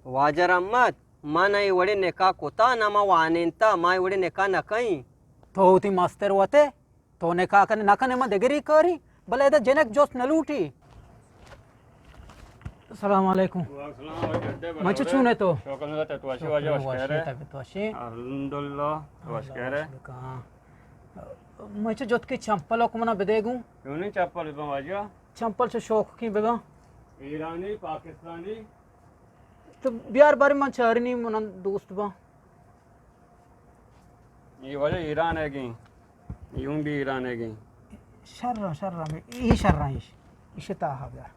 واجہ رحمت، من اے وڑیں نکاح کتا نہ، ما وانینتا، ما اے وڑیں نکاح نہ کئیں۔ تو وتی مستر وتے، تو نکاح کنے نہ کنے، ما دگری کاری، بلے ادا جنک جست نہ لوٹی۔ السلام علیکم۔ وعلیکم السلام، واجہ ڈڈے منچو برابر۔ چونے تو؟ شکر اللہ، تو وشی واجہ، وش وشی خیر ہے؟ طبیعت وشی؟ الحمدللہ، وش خیر ہے۔ اللہ شکر۔ منچو جت کی چمپل کو منا بدے گوں۔ کیوں نہیں چمپل ببا واجہ؟ چمپل چو شوق کی ببا۔ ایرانی، پاکستانی؟ تو بیار بارے من چارنی من دوست با۔ یہ واجہ ایران ہے گی، یوں بھی ایران ہے گی۔ شر، شر، یہ شر ایش، ایش تا ہا بیار۔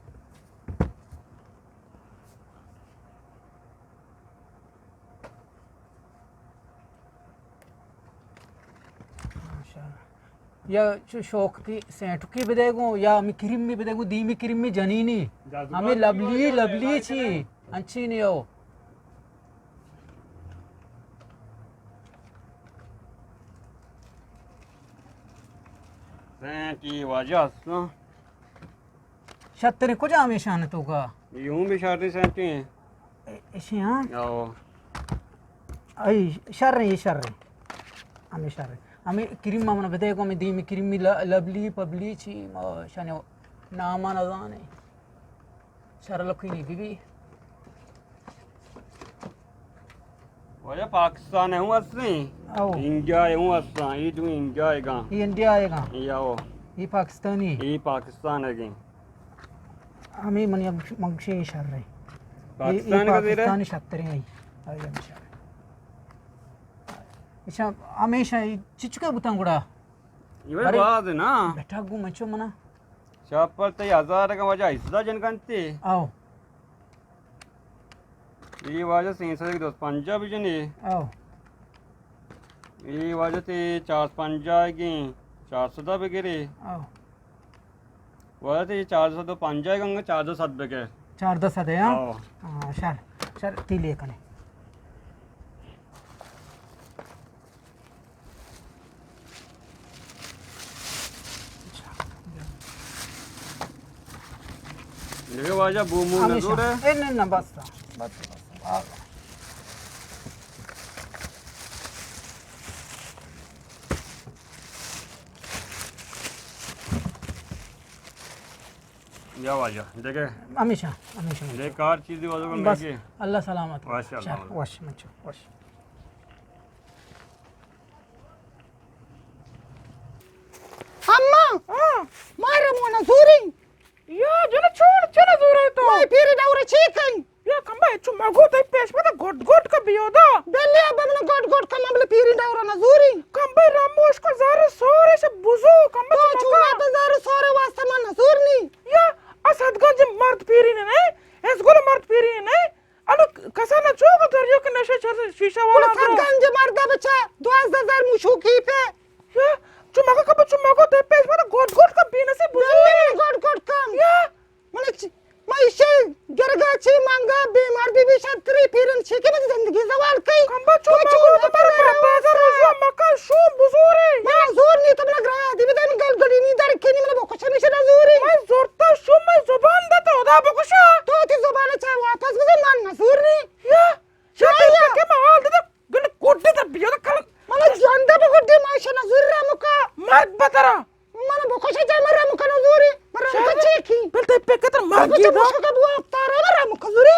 ماشاءاللہ۔ یا چو شوق کی سینٹ کی بدے گوں، یا ہمیں کریم می بدے گوں، دیمی کریم می جنینی۔ جادوگر ہمیں لبلی، لبلی چی، انچی نہیں ہو۔ سینٹ یہ واجہ ہستاں۔ شتریں کجا ہمیشان تو کا؟ یوں بھی شتریں سینٹیں۔ اشی ہاں؟ آو۔ ای شر، یہ شر۔ ہمیں شر۔ ہمیں کریم من بدے گوں، ہمیں دیمی کریمی ل-، لبلی، پبلی چی، ما شانے نام نہ زانے۔ شر لکینی بی بی۔ واجہ پاکستان ہے ہوں اصلی۔ او۔ انڈیا ہے ہوں اصلا، یہ دو انڈیا ہے گا۔ یہ انڈیا ہے گا۔ یہ آو۔ یہ پاکستانی۔ یہ پاکستان ہے گی۔ ہمیں منی منگشی شر ہے۔ پاکستان کا زیر ہے؟ پاکستانی شتریں ہے۔ آئی ہم شر۔ اچھا، ہمیشہ چچکے بوتاں گڑا؟ یہ باز ہے نا۔ بیٹا گو مچو منا۔ چاپر تے ہزار کا واجہ ہزدہ جن کنتے۔ آو۔ یہ واجہ سین سد دو پنجاہ بجنے۔ آو۔ یہ واجہ تے چار پنجاہ گیں، چار سد بگرے۔ آو۔ واجہ تے چار سد پنجاہ گیں، چار سد بگر۔ چار سد ہے، ہاں؟ آو۔ ہاں، شر، شر، تی لے کنے۔ دیکھو واجہ بو مو نہ ہمیشہ۔ زور ہے۔ اے نہ، نہ، بس، بس، بس، بس، آ۔ یا واجہ، دیکھے۔ ہمیشہ، ہمیشہ۔ دیکھ کار چیزی واجہ کو بس، مہنگی۔ اللہ سلامت۔ ماشاءاللہ۔ شر، وش، مچو، وش۔ اما! ہاں۔ مارا مونا زوریں۔ یا جن چون چن زورے تو؟ مئے پیری دور چی کن؟ یا کمبا چو مگو تئی پیش پتا گٹ گٹ کا بیودا۔ بلے ابا من گٹ گٹ کا مبل پیری دور نہ زوریں۔ کمبا راموش کو زار سورے سے بزو کمبا تو چو چو مگا۔ مئے زار سورے واسطہ من نہ زورنی۔ یا اسد گنج مرد پیری نے نہیں، اس گل مرد پیری نے نہیں۔ انو کسان چوک دریو کہ نشے چر شیشہ والا گل درو۔ سد گنج مرد بچا، دوازدہ ہزار موشوکی پہ۔ یا، چو مگو کبو، چو مگو تے پیش منا گوٹ گوٹ کا بینسی بزور۔ بلے گوٹ گوٹ کم۔ یا۔ من چ-، من ایشی گرگا چی منگا بیمار بی بی شتری پیرن چی کہ من زندگی زوال کئی۔ کمبا چو تو چو مگو تو پر بازار روزو مکا شو بزورے۔ من زور نی تو من گرا دی بدن گل گلی نی در کنی من بکشا میشہ نزوری۔ من زورتا شو من زبان دتا خدا بکشا۔ تو تی زبان چا واپس بزن من نزور نی۔ یا۔ شاید کہ ما حال دتا گل کوڈی تا بیا کل۔ من جاندا بگڈی ماشا نزور رامکا۔ مرگ بترا۔ من بکشا جا من رامکا نزوری۔ من رامکا چیکی۔ بل تے پکتر مرگ تو دا۔ بکشا بو افتارا من رامکا زوری۔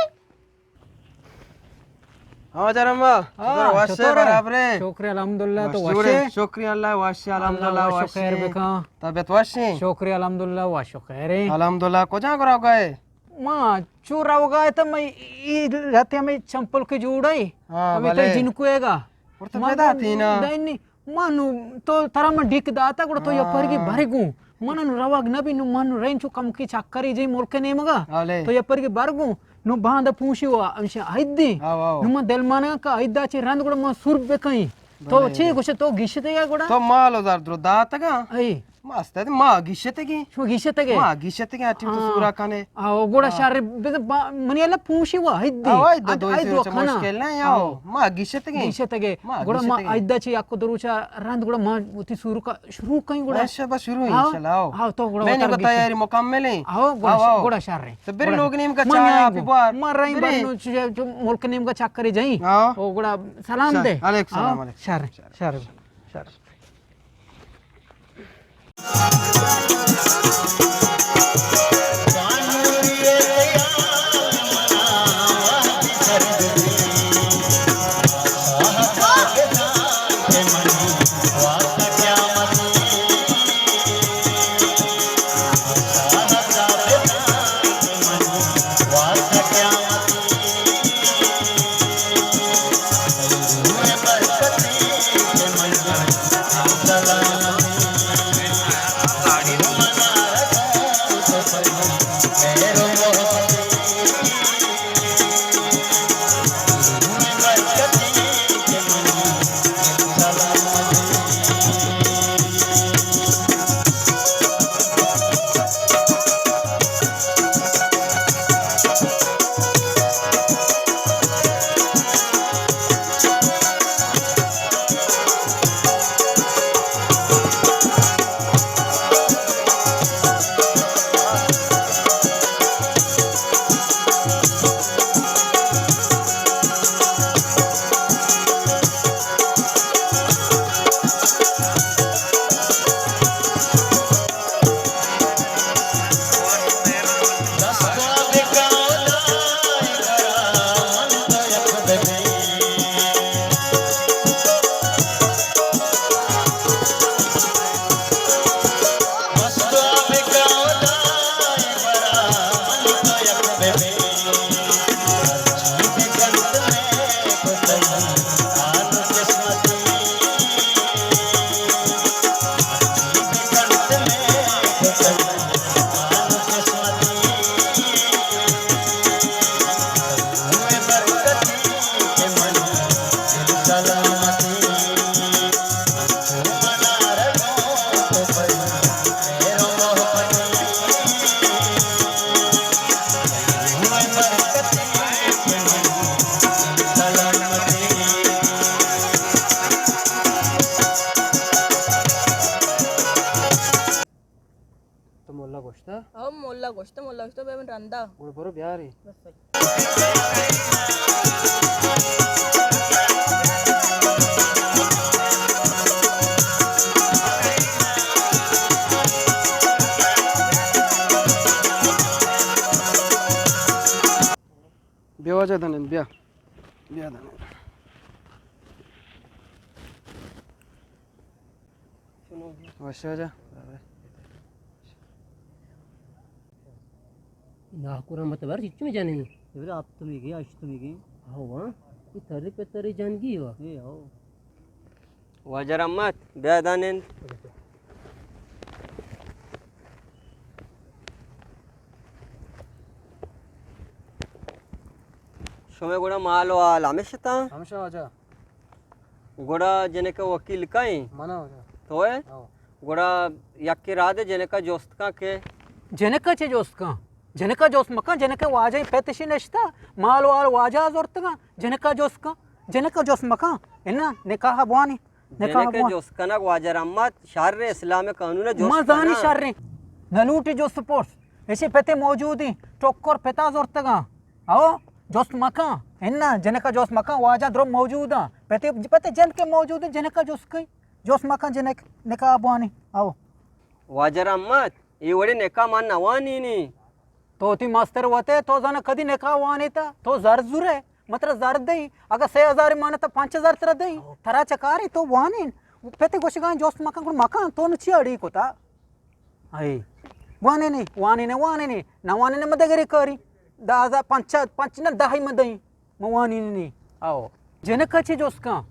ہاں جرما۔ ہاں، شکر واشے چطور ہے؟ برابرے۔ شکر الحمدللہ تو واشے۔ شکر اللہ واشے الحمدللہ واشے۔ خیر بکا۔ طبیعت واشے؟ شکر الحمدللہ واشے خیرے۔ الحمدللہ کجا گرا گئے؟ ما چو روگا ات، مئے ای رتے ہمے چمپل کہ جوڑ اے، ہاں، ہمے بلے۔ تئی جنکو اے گا۔ اور تو من پیدا تھی نا۔ دینی، من تو ترا من ڈیک داتا، گڑا تو یا ہاں۔ پرگی بھر گوں۔ من نو روگ نبی، نو من نو رین چو کم کی چکری جئی ملک نیمگا۔ بلے۔ تو یا پرگی بھر گوں، نو باند پوشی و ہمشہ عید دی۔ آو، آو۔ نو من دل مانا کا عید دا چے رند گڑا من سور بکئیں۔ تو بلے، چے بلے۔ گوشے تو گشتے گا گڑا؟ تو مال و زر درو داتگا؟ اے۔ ما است، ما گیشتگیں۔ شما گیشتگے؟ ما گیشتگیں، اٹی تو آ۔ سورا کنے۔ آ، او گڑا آ۔ شر بزن با-، منی اللہ پوشی وا، ہیدی۔ آ، ہیدی اد-، دو ہیدی چیز دو کھانا۔ مشکل نہ، آ۔ آ۔ ما گیشتگیں۔ گیشتگے۔ ما گڑا ما گیشتگیں۔ ایدا چی یک دو روچا رند گڑا ما وتی سورکا شروع کئیں گڑا۔ اچھا، بس شروع آ۔ انشاءاللہ، آ۔ آ، تو گڑا میں نے وتر بتایا گیشت۔ یار مکمل ہیں۔ آ، گڑا آ، ش-، آ۔ گڑا شر ہیں۔ تو بر گڑا۔ لوگ نیم کا ما چایا نیاں آپ گو۔ بار۔ ما رہی بر۔ بر نو چ-، چ-، ملک نیم کا چکر جائیں۔ آ۔ او گڑا سلام شر۔ دے۔ علیکم السلام، آ۔ علیکم۔ شر، شر۔ شر۔ تو مولا گوشتا؟ او مولا گوشتا، مولا گوشتا بیا من رندا۔ گڑا برو بیاری۔ بس بھائی۔ بیا واجہ دنن، بیا۔ بیا دنن۔ وش واجہ۔ ناکو رحمت بر چچو جنین۔ ایوری ہپتمیگی، ہشتمیگی۔ ہاں، وا۔ ای تری پہ تری جنگی وا۔ اے ہو۔ واجہ رحمت، بیا دانند۔ شمے گڑا مال و حال ہمیش اتاں؟ ہمیش واجہ۔ گڑا جنک ءِ وکیل کئے؟ من آں واجہ۔ تو ئے؟ ہو۔ گڑا یکے راہ دے جنک ءَ جست کن کہ۔ جنک ءَ چے جست کن؟ جنک ءَ جست مکن، جنک ءِ واجہ پت اشی نشتہ، مال وال واجہ ءَ زرتگاں، جنک ءَ جست کن، جنک ءَ جست مکن، انا نکاح بوانی، نکاح جنک ءِ بوان۔ جست کنگ واجہ رحمت شر، اسلام قانون ءَ جست ما زانی کناں۔ شر ایں۔ نہ لوٹی جست پرس، اشی پتے موجودی، ٹکر پتا زرتگاں۔ او، جست مکن۔ انا، جنکا جست مکن، واجہ درو موجود آں۔ پتے، پتے جنک موجود، جنکا جست کن۔ جست مکن جنک، نکاح بوانی۔ او۔ واجہ رحمت، اے وڑے نکاح من نوانینی۔ تو تی مستر وتے، تو زن کدی نکاح وانیتا، تو زر زورے، متر زر دئی، اگا سے ہزار مانے تا پنچ ہزار ترا دئی، ترا چکاری تو وانین۔ پتے گوشگاں جست مکن، گڑ مکن، تو نچی اڑی کتا۔ اے، وانینے، وانینے، وانینے، نہ وانینے مہ دگرے کاری۔ دہ ہزار، پنچ، پنچ نہ دہی مہ دئیں، مہ وانینے۔ او۔ جنک ءَ چے جست کن؟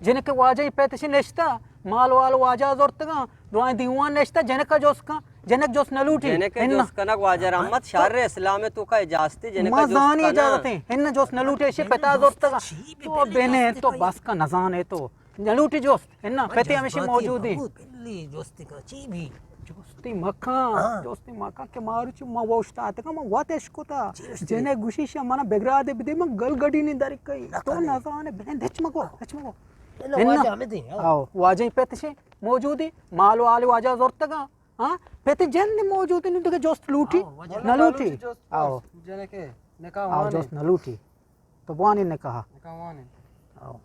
جنک ءِ واجہ پت اشی نشتہ، مال وال واجہ زرتگاں، درائیں دیوان نشتہ، جنک ءَ جست کن، جنک جست نہ لوٹی۔ جنک ءِ انا۔ جست کنگ واجہ رحمت شر، اسلام ءِ توکا اجازت ہے، جنک ءَ ما جست زانی کناں۔ اجازت ہے، انا جست نہ لوٹی، اشی پتا زرتگاں۔ تو بنے، تو بس کا نزانے تو۔ نہ لوٹی جست، انا، پتے ہمیشی موجود ہیں۔ بلی جست کا، چی بھی؟ جستی مکان، ہاں۔ جستی مکان کہ ماروچی ما اوشتاتگا، ما وت اشکتا۔ جنک گوشی شا منا بگرادے بدے، من گل گڈی نی درکئی۔ تو نزانے، بلند ہچ مگو، ہچ مگو۔ واجہ ہمیں دیں، ہاں۔ آؤ، واجہ پتشیں موجودی، مال و آل واجہ زورتگا۔ ہاں، پت جند موجود نی، دگہ جست لوٹی؟ نہ لوٹی؟ آؤ۔ جنکے نکاح آؤ، وانیں۔ جست نہ لوٹی۔ تو بوانی نکاح۔ نکاح وانیں۔ آؤ۔